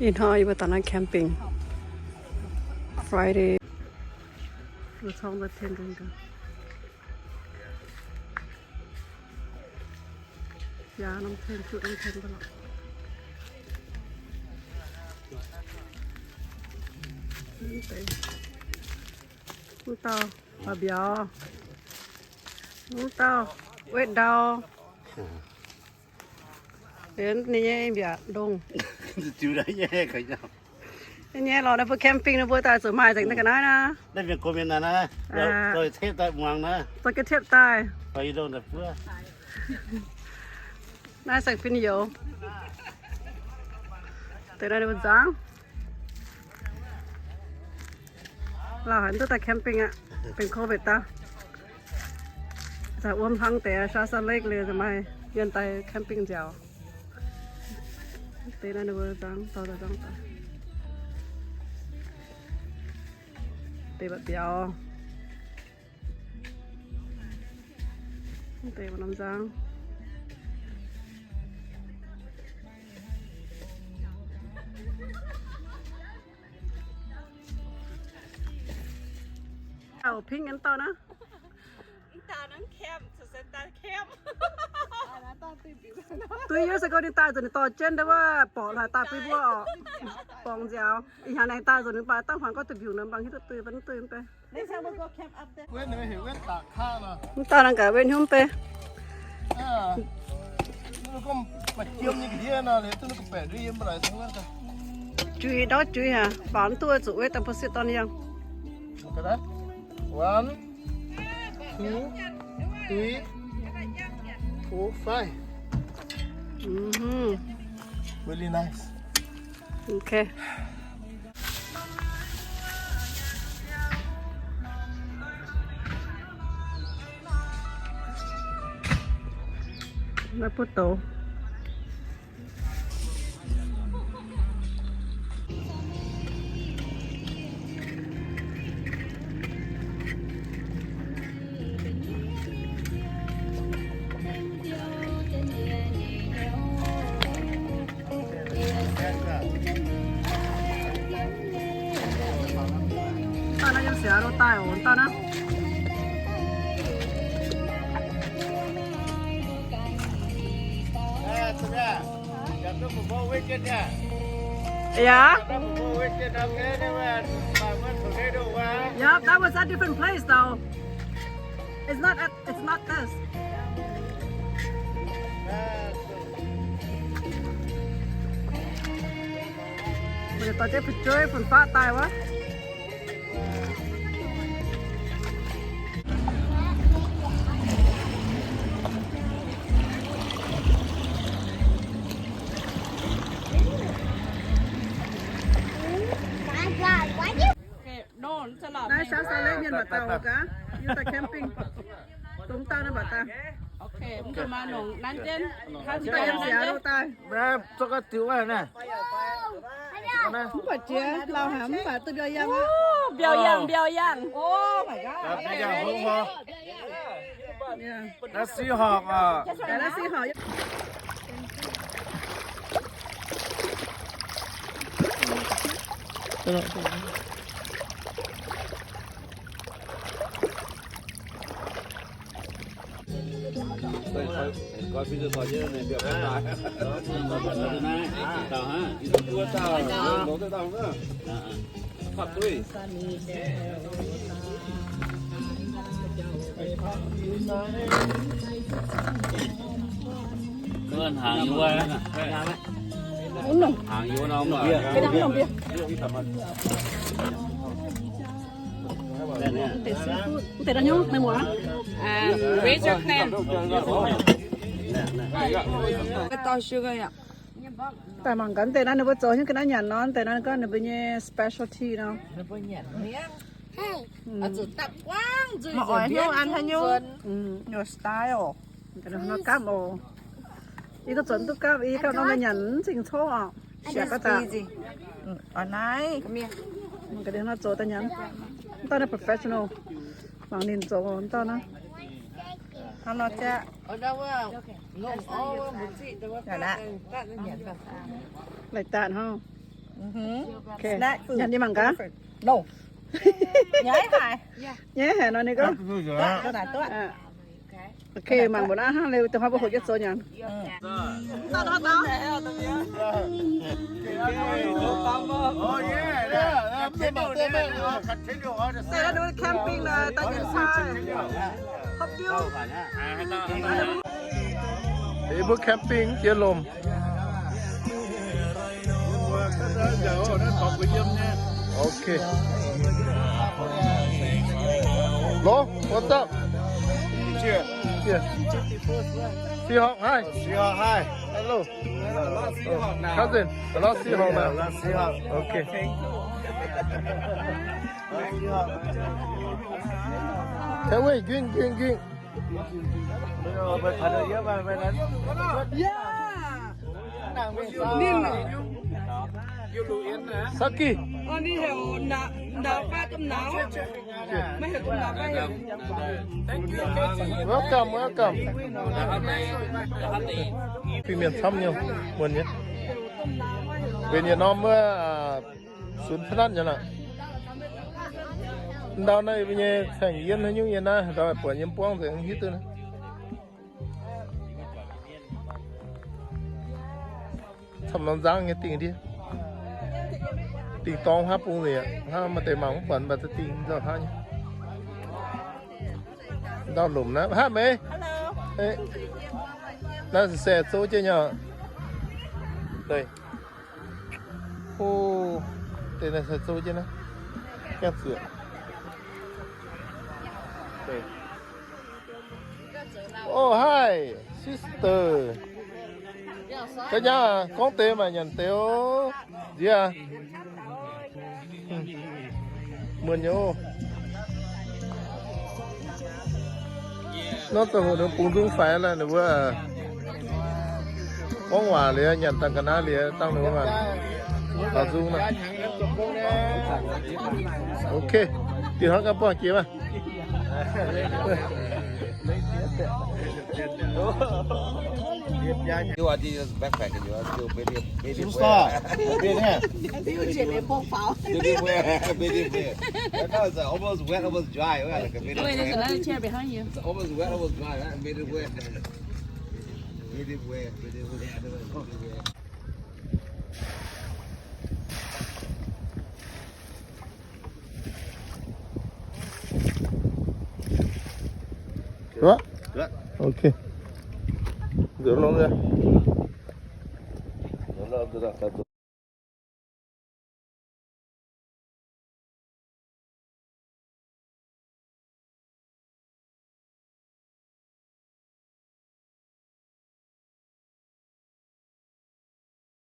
Ih hnoi yie mbuo daaih naaiv camping. Friday. Mv dauh mbiauz, mv dauh wetv ndau. Ninh nyei mbiauz ndongh. Nyei lorqc, ninh mbuo camping ninh mbuo daaih zuqc maaih nzengc naaiv ga'naaiv naaiv. Zoux ga'tepv daaih. Naaiv saeng-fin-youz. Deix naaiv ninh mbuo nzangv. Lauh haic, mv duqv daaih camping aqv. Benx covid daaih. Zaqc wuom hlang deix Shasta Lake liuz maaih mienh daaih camping nziaauc. Deix naaiv ninh mbuo nzangv, dorh daaih nzangv daaih. Deix mbatc biaux. Deix mbatc norm nzangv. Pingv nyei dauh naaiv. Three years ago ninh daaih nzunc ninh dorh jienv deix wuov borqc haaix daaih bun mbuo oc. Borngz nziaaux. Ih hnyangx ninh daaih nzunc ninh baac dangh hmuangx gorngv duih mbiungc nor, mv baac hiuv duqv duih, mv duqv mv bei. Mv dauh naaiv gaax wetv hnyouv mv bei. Juiz ndortv juiz haic, faaux mv duqv zuqc wetv daaih bun sieqv dorn yangh. One, two, three, four, five. Really nice. Okay. Naaiv butv douz. Dauh naaiv yiem Seattle daaih oc, dauh naaiv. Yeah. Yeah, that was a different place though. It's not at, it's not this. Mbuo dorh jienv fu'jueiv fun-faqv daaih wuov. Naaiv Shasta Lake mienh mbatc dauh gaax, yie daaih camping. Dongh dauh naaiv mbatc dauh. Mv daaih yiem Seattle daaih. Naaiv zungv ga'diuh wuov naaiv. Mv baac jiex lauh haic, mv baac duqv mbiauz yangh aqv. Mbiauz yangh, mbiauz yangh. Mbiauz yangh hungh hor. Naaiv siqv horngc oc. Naaiv siqv horngc. Hnaangx yie wuov nor, hnaangx yie wuov nor. Mv deix naaiv nyungc meih muoz. Razor clam. Daaih mangc gaax mv deix naaiv ninh mbuo zoux nyungc ga'naaiv nyanc nor, mv deix naaiv gorngv ninh mbuo nyei specialty nor. Mv oix hnyouv an haaix nyungc. Your style. Nor gapv oc. Yie duqv zuotc duqv gapv, yie gapv norm nyanc mv cing-cov oc. Siec gapv daaih. Oix naaiv. Mv gaax nor zoux daaih nyanc. Mv dauh naaiv professional. Mangc ninh zoux mv dauh naaiv. Hnangv nor jaav. Like that, huh? Okay. Snack food. Nyanc nyei mangc gaax. No. Nyaiv haic. Nyaiv haic nor ninh gorngv. Duqv, duqv naaic duqv. Ok, mangc mbuo naaiv hnangv liuz, dongh hnoi mbuo hoqc jienv zoux nyanc. Continue, continue. Say hello to camping, uh, ตาเย็นชาย Hope you. Mbuo camping jiex lomc. Ok. Hello, what's up? Here. Here. Seahawk, hi. Seahawk, hi. Hello. Cousin, a lot of Seahawk now. A lot of Seahawk. Okay. Can't wait, ging, ging, ging. Yeah. Ninh, Saki. Ninh heuc nauz, nauz fai domh nauz. Maiv heuc domh nauz fai heuc. Welcome, welcome. Fih mienh camv nyei, muonc nyei. Mbenc yietc norm wuov, sunx พนัน nyei lorqc. Ndau naaiv yie mbuo nyei saeng-yienv haaix nyungc yiem naaiv, ndau buatc yiem buangv nzengc mv hiuv duqv naaiv. Camv norm nzangv nyei dingh ndiev. Dingh dorngx haav bung nzengc aqv. Hnangv maaih deix mangc mv buatc, mv baac za'gengh nzauh hnangv nyei. Ndau lomc naaiv, haav meix. Naaiv se zoux jienv nyei. Deix. O, deix naaiv se zoux jienv naaiv. Gaengh zuoqc. Oh, hi, sister. Ga'nyaah gorngv deix maaih nyanc deix oc. Nziex. Muonc nyei oc. Nor ziangh hoc ninh bungx nzung faix lorqc, ninh mbuo gorngv waac liuz, nyanc daaih ga'naaiv liuz, dangh ninh mbuo maaih taux nzung nor. Ok, dinh hnangv ganh buangh jiex maah. You are just backpack and you are still medium, medium wear. Medium wear, medium wear. Right now it's, uh, almost wet, almost dry. Right? Like a medium wear. Wait, there's another chair behind you. It's almost wet, almost dry, right? Medium wear. Medium wear, medium wear, medium wear. Được. Ok. Nzuonx longx nyei.